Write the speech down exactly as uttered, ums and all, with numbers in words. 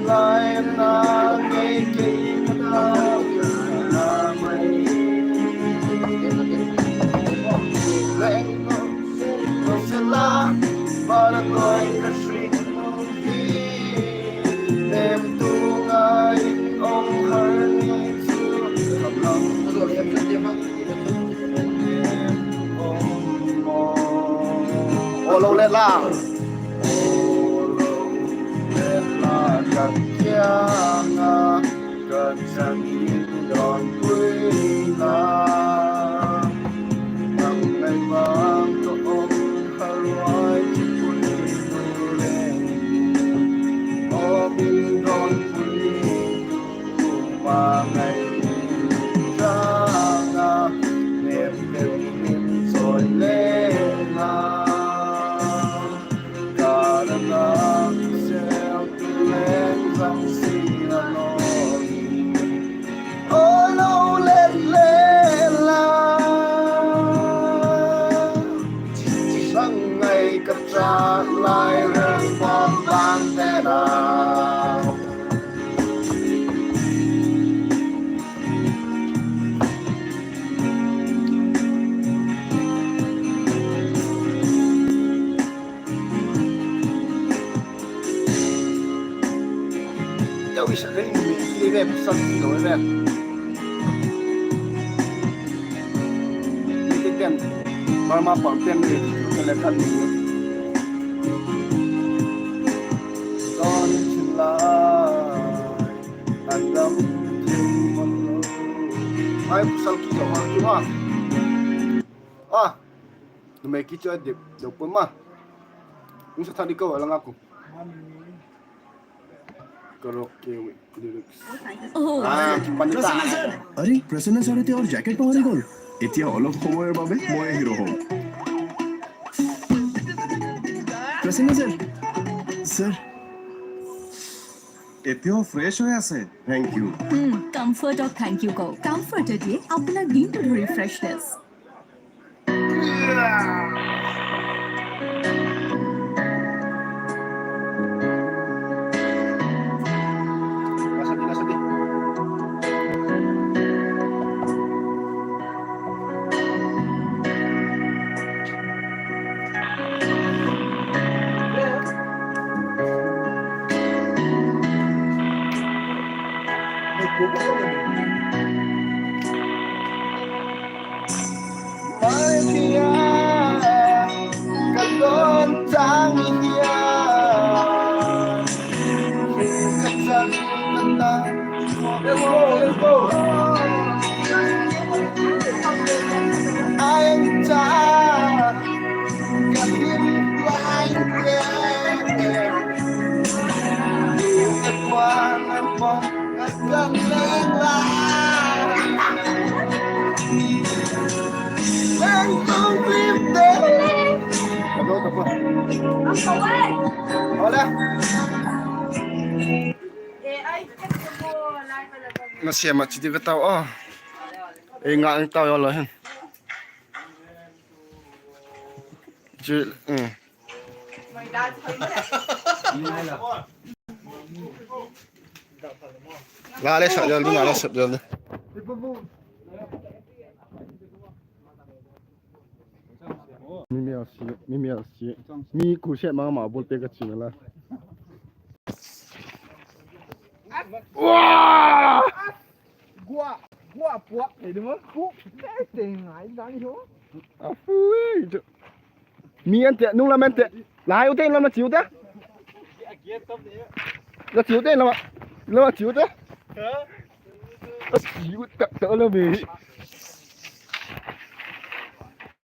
Lai na ngei kei ka na mai. Leng se la, para koi ka sri. Lem tu ngai ong har ni chu. Olo le la. Olo le la ka kiang a ka chan in don pui la. Nang ngai vang ka ong har wai ki pui pui le. O min don pui. Pangai changa, nem nem min soi lena. Karana sel tu leng zang sina noi. Olo le le la. Sangai ka cha lai rang pom bang te na. Yo, isa ring mi, i rep san lo rep. Iti ten, Burma pom ten ni, ka le kan ni. Don chin lai, an dam chin pom lo. Ai, pasal ki lo ha, ki ha. Ah, numei ki chu a dip, dip pom ma. Ung sa tha di ko, a la nga ku. Karaoke with lyrics. Oh. Ah, কিমান দিতা? আৰে, প্ৰসন্ন ছাৰ এতিয়া আৰু জেকেট পাহৰি গ'ল। এতিয়া অলপ সময়ৰ বাবে ময়ে হিৰ' হ'ম। প্ৰসন্ন ছাৰ, ছাৰ, এতিয়াও ফ্ৰেছ হৈ আছে। Thank you। হুম, কমফৰ্ট অফ থেংক ইউ কও। কমফৰ্টে দিয়ে আপোনাৰ দিনটো ধৰি freshness. Mai tia, ka don chang i tia, ka chan ka ta. Let's go, let's go. Ai cha, ka him lai te, ka kuan a pom. Na siam a chi di ka tau a. Ei nga ang tau yo lo hin. Chi, mm. La le sa jal di, la le sa jal di. Mi mi a si, mi mi a si. Mi ku se ma ma bol pe ka chin la. Wa! Gua, gua puak thei ding a, puak thei te ngai dang hi. A pui. Mi an te, nung lam an te. Lai u te, lam a chiu te. La chiu te, lam a, lam a chiu te. A chiu tak tak la mi.